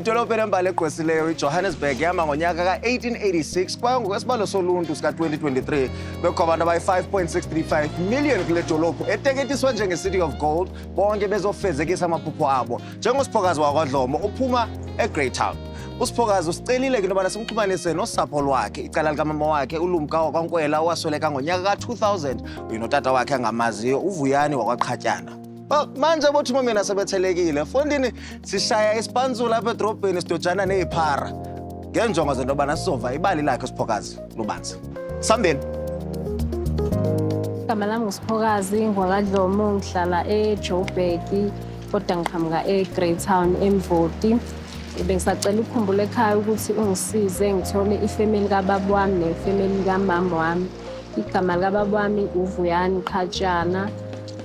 Idolophu enembali egqwesileyo iJohannesburg yama ngonyaka ka-1886 kwaye ngokwesibalo soluntu sika-2023 bekho abantu abayi-5.635 million kule dolophu eteketiswa njenge-City of Gold, bonke bezofezekisa amaphupho abo. NjengoSiphokazi wakwaDlomo uphuma eGreytown. USiphokazi usicelile ke into yobana simxhumanise nosapho lwakhe, icala likamama wakhe uLumka wakwaNkwela owasweleka ngonyaka ka-2000 uye notata wakhe angamaziyo uVuyani wakwaQhatyana. Oh, manje bothuma mina sebethelekile fondini, sishaya isipantsula apha edorobheni, sidojana neephara ngeenjongo zento yobana sizova ibali lakhe uSiphokazi lubanzi. Sambeni. Igama lami nguSiphokazi ngwakaDlomo, ngihlala eJoburg kodwa ngiqhamuka eGreytown eMvoti. Bengisacela ukukhumbula ekhaya ukuthi ungisize ngithole ifamily kababa wami nefamily kamama wami. Igama likababa wami uVuyani Qhatshana,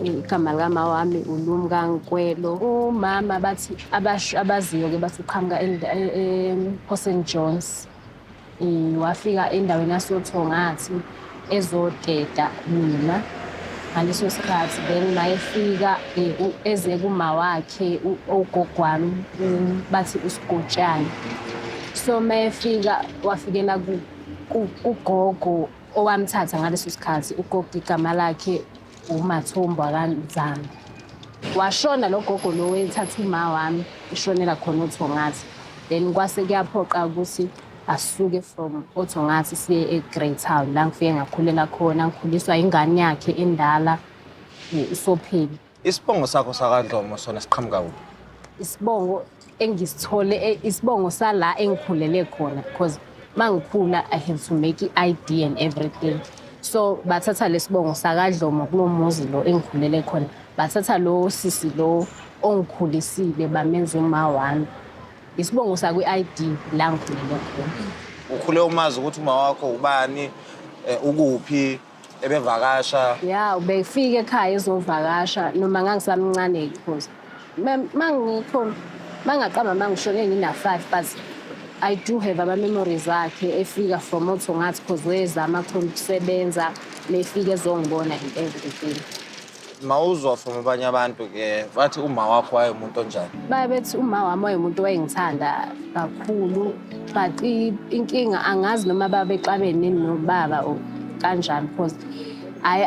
igama likama wami uLumka Nkwelo. Umama bathi abaziyo-ke bathi uqhamuka e-Port St Johns. Wafika endaweni yasoThongathi ezoteta mina ngaleso sikhathi, then mayefika eze kuma wakhe ugogo wami, bathi uSigotshana. So mayefika wafikela kugogo owamthatha ngaleso sikhathi. Ugogo igama lakhe uMathombo akaNzama. Washona lo gogo lo wethatha uma wami, ishonela khona oThongathi. Then kwase kuyaphoqa ukuthi asuke from oThongathi siye eGreytown la ngifike ngakhulela khona, ngikhuliswa ingane yakhe endala, uSopheli. Isibongo sakho sakaDlomo sona siqhamuka kuphi? Isibongo engisithole isibongo sala engikhulele khona, because mangikhula I have to make i-ID and everything. So bathatha lesibongo sakaDlomo kulo muzi lo engikhulele khona. Bathatha lo sisi lo ongikhulisile bamenza uma wami. Isibongo sakwi-ID la ngikhulele khona. Ukhule umazi ukuthi uma wakho ubani, ukuphi, ebevakasha? Ya, ubefika ekhaya ezovakasha noma ngangisamncane, because mangikho mangaqamba mangishone ngina-5, but I do have ama-memories akhe efika from oThongathi, 'cause wezama khona ukusebenza mefika ezongibona and everything. Mawuzwa from abanye abantu ke, bathi uma wakho wayemuntu onjani? Baye bethi uma wami wayemuntu wayengithanda kakhulu, but inkinga angazi noma babexabene nobaba or kanjani, because hhayi,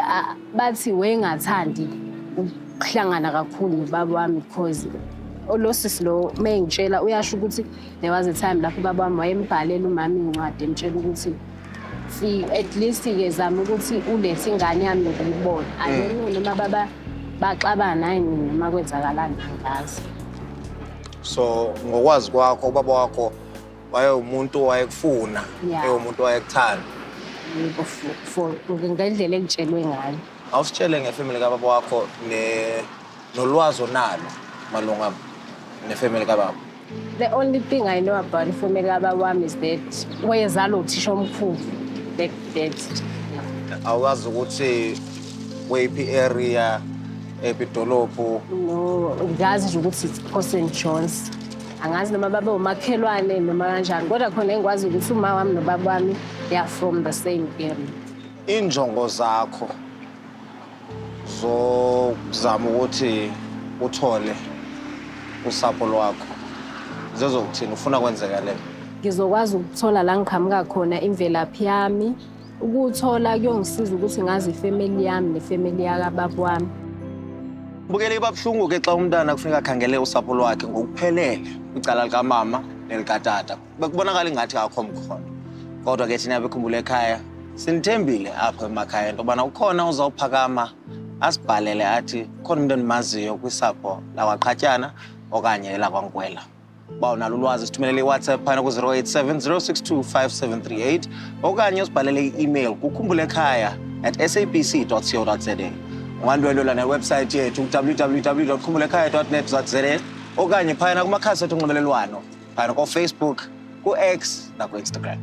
bathi wayengathandi ukuhlangana kakhulu nobaba wami, because lo sisi lo mengitshela uyasho ukuthi there was a time lapho ubaba wami wayembhalela umama iy'ncwadi emtshela ukuthi si at least-ke zama ukuthi ulethe ingane yami ngiyibone. I don't know noma baba baxabana yini noma kwenzakalani, angazi. So ngokwazi kwakho ubaba wakho wayewumuntu owayekufuna, ewumuntu owayekuthanda? Yebo, for ngendlela engitshelwe ngayo. Awusitshele ngefamily kababa wakho nolwazi onalo malunga nefamily kababa. The only thing I know about ifamily kababa wami is that wayezalwa uthisha omkhulu. That Awazi ukuthi kweyiphi area, ephi idolophu? No, ngazi nje ukuthi it's Port St Johns. Angazi noma babe umakhelwane noma kanjani, kodwa khona engikwazi ukuthi uma wami nobaba wami, they are from the same area. Injongo zakho zokuzama ukuthi uthole usapho lwakho zezokuthini? Ufuna kwenzeka le? Ngizokwazi ukuthola la ngiqhamuka khona, imvelaphi yami. Ukuthola kuyongisiza ukuthi ngazi ifamily yami nefamily yakababa wami. Bukele, iba buhlungu ke xa umntana kufuneka akhangele usapho lwakhe ngokuphelele kwicala likamama nelikatata, bekubonakala ingathi akho mkhondo. Kodwa ke thina bekhumbula ekhaya sinithembile apha emakhaya into yobana ukhona uzawuphakama asibhalele athi khona umntu endimaziyo kwisapho lakwaQhatyana okanye elakwaNkwela. Uba unalo ulwazi, sithumelele iWhatsApp phana ku-087 062 5738 okanye usibhalele i-email kukhumbulekhaya@sabc co za. Ungandwendwela newebsayithi yethu www khumbulekhaya net za okanye phayana kumakhasi ethu onxibelelwano phayana koFacebook, ku-X naku-Instagram.